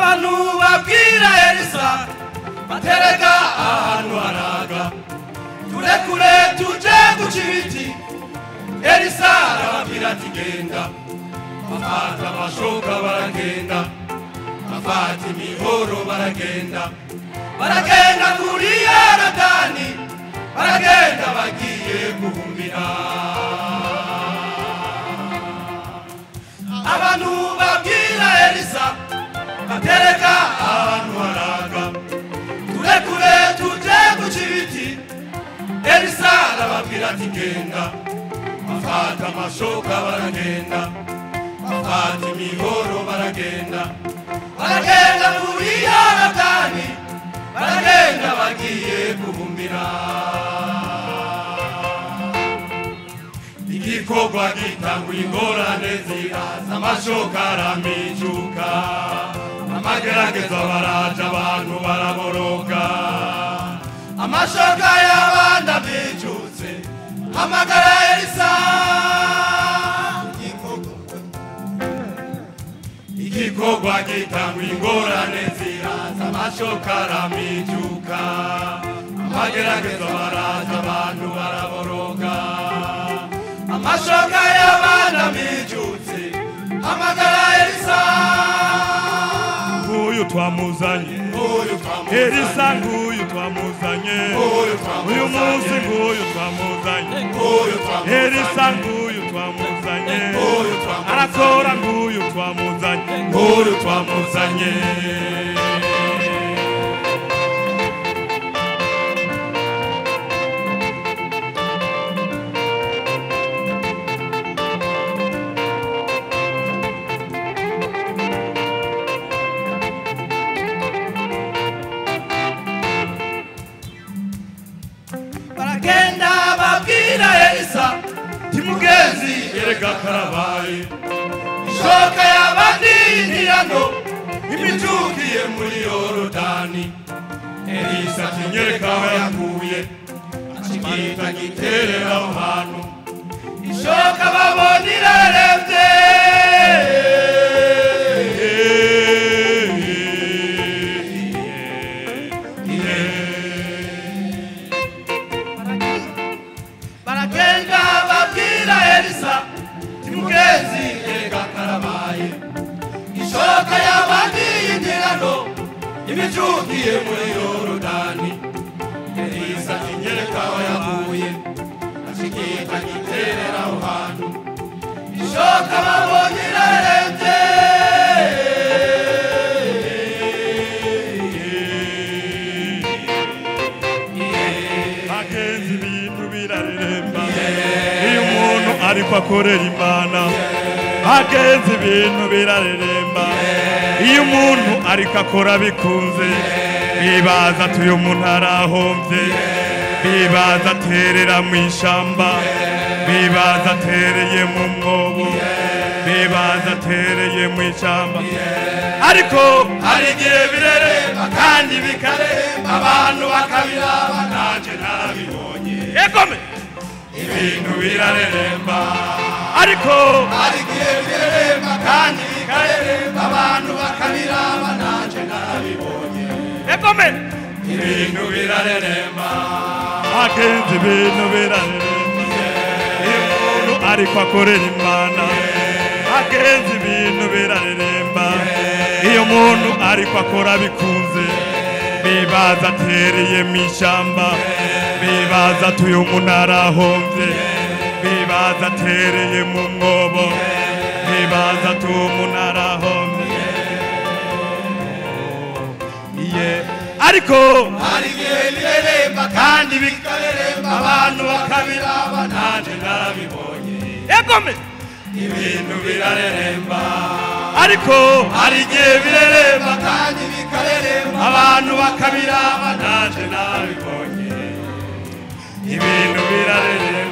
Abantu babwira Elisa baterega ahantu haraga turekure tuje guca ibiti. Elisa arababwira ati genda. Bafata amashoka baragenda, bafata imihoro baragenda, baragenda kuri Yorodani, baragenda bagiye guhumbira. Abantu babwira Elisa batereka ahantu haraga turekure tuje guca ibiti. Elisa arababwira ati genda. Bafata amashoka baragenda, bafata imihoro baragenda, baragenda kuri Yorodani, baragenda bagiye guhumbira. Igikorwa gitanguye ingorane ziraza, amashoka aramijuka, amagerageza baraja abantu baraboroga, amashoka y'abandi amijutse. Hamagara Elisa. Igikorwa gitanguye ingorane ziraza, amashoka aramijuka, amagerageza baraza abantu baraboroga, amashoka y'abana bijutse. Hamagara Elisa. Nguyu twamuzanye, Elisa nguyu twamuzanye, uyu munsi nguyu twamuzanye, Elisa nguyu twamuzanye, arakora nguyu twamuzanye, nguyu twamuzanye. Baragenda babwira Elisa timugenzi erega karabaye, ishoka y'abandi intiyano imijukiye muri Yorodani. Elisa ati nyereka aho yakuye, acikita giterera aho hantu, ishoka babona iraremvye. Baragenda babwira Elisa timugenzi erega karabaye, ishoka y'abandi y'indirano imijukiye muri Yorodani. Elisa ati nyereka aho yakuye, acikita giterera aho hantu, ishoka babonye iraremvye. Bagenzi ibintu biraremba iyo umuntu ariko akorera Imana. Bagenzi ibintu biraremba iyo umuntu ariko akora bikunze. Bibaza ati uyu muntu arahombye, bibaza aterera mu ishamba, bibaza atereye mu mwobo, bibaza atereye mu ishamba. Ariko hari igihe bireremba kandi bikaremba abantu bakabiraba, nanje narabibonye. Egome ibintu birareremba. Ariko hari igihe bireremba kandi bikaremba abantu bakabiraba, nanje narabibonye. Egome ibintu birareremba. Bagenzi ibintu birareremba iyo umuntu ariko akorera Imana. Bagenzi ibintu birareremba iyo umuntu ariko akora bikunze. Bibaza atereye mu ishamba, bibaza ati uyu muntu arahombye, bibaza atereye mu mwobo, bibaza ati uyu muntu arahombye. Ariko hari igihe bireremba kandi bikareremba abantu bakabiraba, nanje narabibonye. Egome ibintu birareremba. Ariko hari igihe bireremba kandi bikareremba abantu bakabiraba, nanje narabibonye. Ibintu birareremba.